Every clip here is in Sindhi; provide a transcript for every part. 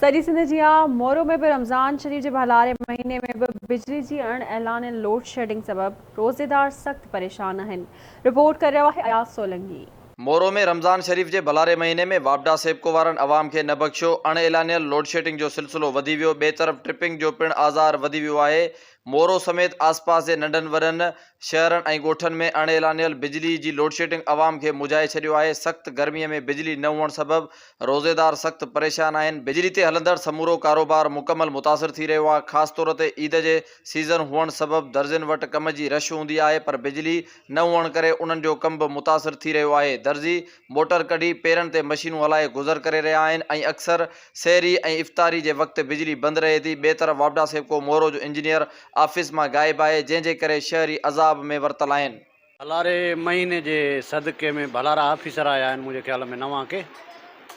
سڄي سنڌ جيان مورو ۾ به رمضان شريف جي ڀلاري مهيني ۾ به بجلي جي اڻ اعلانيل لوڊشيڊنگ سبب روزيدار سخت پريشان آهن، رپورٽ ڪري رهيو آهي اياز سولنگي. مورو ۾ رمضان شريف جي ڀلاري مهيني ۾ واپڊا سيپڪو وارن عوام کي نه بخشيو، اڻ اعلانيل لوڊشيڊنگ جو سلسلو وڌي ويو، ٻئي طرف ٽرپنگ جو پڻ آزار وڌي ويو آهي، مورو سميت آسپاس جي ننڍن وڏن شهرن ۽ ڳوٺن ۾ اڻ اعلانيل بجلي جي لوڊشيڊنگ عوام کي مجهائي ڇڏيو آهي، سخت گرمي ۾ بجلي نه هئڻ سبب روزيدار سخت پريشان آهن، بجلي تي هلندڙ سمورو ڪاروبار مڪمل متاثر ٿي رهيو آهي، خاص طور تي عيد جي سيزن هئڻ سبب درزين وٽ ڪم جي رش هوندي آهي پر بجلي نه هئڻ ڪري انهن جو ڪم به متاثر ٿي رهيو آهي، درزي موٽر ڪڍي پيرن تي مشينون هلائي گذر ڪري رهيا آهن ۽ اڪثر سحري ۽ افطاري جي وقت بجلي بند رهي ٿي، ٻئي طرف واپڊا سيپڪو مورو جو انجنيئر آفيس مان غائب آهي، جنهن جي ڪري شهري عذاب ۾ ورتل آهن. ڀلاري مهيني جي صدقي ۾ ڀلارا آفيسر آيا آهن منهنجي خيال ۾ نوان ڪي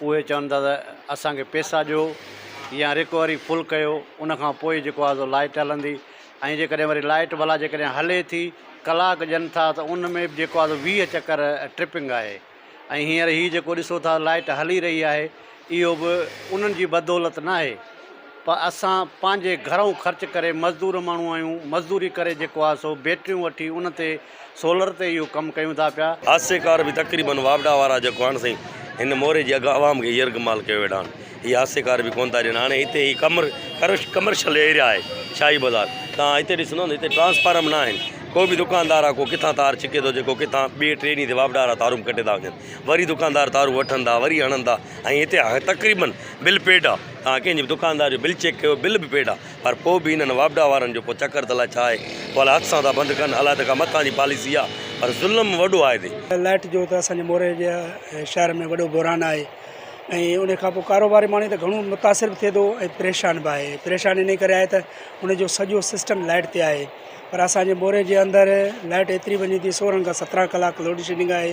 اهي چون ٿا ته اسان کي پيسا ڏيو يا رڪوري فل ڪيو ان کان پوء جيڪو آهي سو لائٽ هلندي ۽ جيڪڏهن وري لائٽ ڀلا جيڪڏهن هلي ٿي ڪلاڪ ڏين ٿا ته ان ۾ به جيڪو آهي سو 20 چڪر ٽرپنگ آهي ۽ هينئر هي جيڪو ڏسو ٿا لائٽ هلي رهي آهي اهو به انهن جي بدولت ناهي پر اسان پنهنجي گهرئون خرچ ڪري مزدور ماڻهو آهيون مزدوري ڪري جيڪو آهي سو بيٽريون وٺي ان تي سولر تي اهو ڪم ڪيون ٿا پيا. حادثيڪار به تقريبن واپڊا وارا جيڪو آهن سائين هن موري جي عوام کي يرغمال ڪيو ويٺا آهن هي حادثيڪار به ڪونه ٿا ڏين هاڻي هتي هي ڪمر ڪمرشل ايريا آهي شاهي بازار تان هتي ڏسندو نه هتي ٽرانسفارم نه آهن ڪو به دڪاندار آ ڪو ڪٿان تار ڇڪي ٿو جيڪو ڪٿان ٻئي ٽي ڏينهن تي واپڊا وارا تارون به ڪٽي ٿا وڃن وري دڪاندار تارون وٺن ٿا وري هڻن ٿا ۽ هتي تقريبن بل پيڊ آ توهان ڪنهن جي به دڪاندار جو بل چيڪ ڪيو بل به پيڊ آ پر پوء به هنن واپڊا وارن جو پوء چڪر ته الائي ڇا آهي پوء الائي هٿ سان ٿا بند ڪن الائي ته ڪا مٿان جي پاليسي آ پر ظلم وڏو آهي هتي. لائٽ جو ته اسان جي موري جي شهر ۾ وڏو بحران آهي ۽ ان کان پوء ڪاروباري ماڻهو ته گهڻو متاثر به ٿئي ٿو ۽ پريشان به آهي پريشان ان ڪري آهي ته ان جو سڄو سسٽم لائٽ تي آهي پر اسان جي موري جي اندر لائٽ ايتري وڃي ٿي 16 کان 17 ڪلاڪ لوڊ شيڊنگ آهي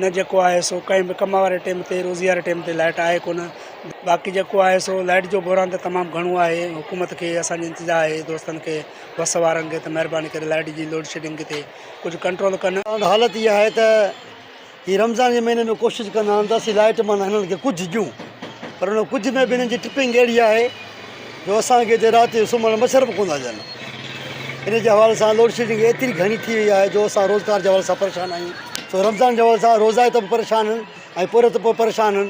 نه جيڪو آهي سو ڪنهن به ڪم واري ٽيم تي روزي واري ٽيم تي لائٽ آهي ڪونه باقي جيڪو آهي سو لائٽ جو بحران ته تمام گهڻو آهي حڪومت کي اسان جي انتظا آهي دوستن کي وس وارن کي ته مهرباني ڪري لائٽ جي لوڊ شيڊنگ تي ڪجهه ڪنٽرول ڪن. حالت اها آهي ته هي رمضان جي مهيني ۾ ڪوشش ڪندا آهن ته اسين لائٽ معنيٰ هنن کي ڪجهه ڏيون پر ان ڪجهه ۾ به هنن جي ٽپنگ اهڙي آهي جو اسان کي هتي رات جو سمهڻ مڇر به ڪونه ٿا ڏين ان جي حوالي سان لوڊ شيڊنگ ايتري گهڻي ٿي وئي آهي جو اسان روزگار جي حوالي سان پريشان آهيون سو رمضان جي حوالي سان روزائي ته به پريشان آهن ۽ پورهيت به پريشان آهن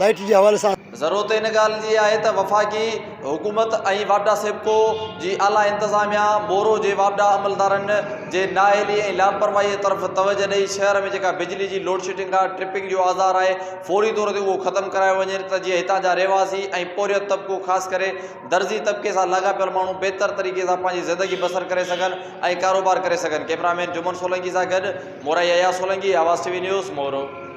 لائٽ جي حوالي سان. ضرورت ان ڳالهه جي آهي ته وفاقي حڪومت ۽ واپڊا سيپڪو جي اعليٰ انتظاميا مورو جي واپڊا عملدارن جي نااهلي ۽ لاپرواهي طرف توجهه ڏئي شهر ۾ جيڪا بجلي جي لوڊشيڊنگ آهي ٽرپنگ جو آزار آهي فوري طور تي اهو ختم ڪرايو وڃي ته جيئن هتان جا رهواسي ۽ پورهيت طبقو خاص ڪري درزي طبقي سان لاڳاپيل ماڻهو بهتر طريقي سان پنهنجي زندگي بسر ڪري سگهن ۽ ڪاروبار ڪري سگهن ڪئميرا مين جمن سولنگي سان گڏ Morai Ayaz Solangi, Awaz T V news, Moro.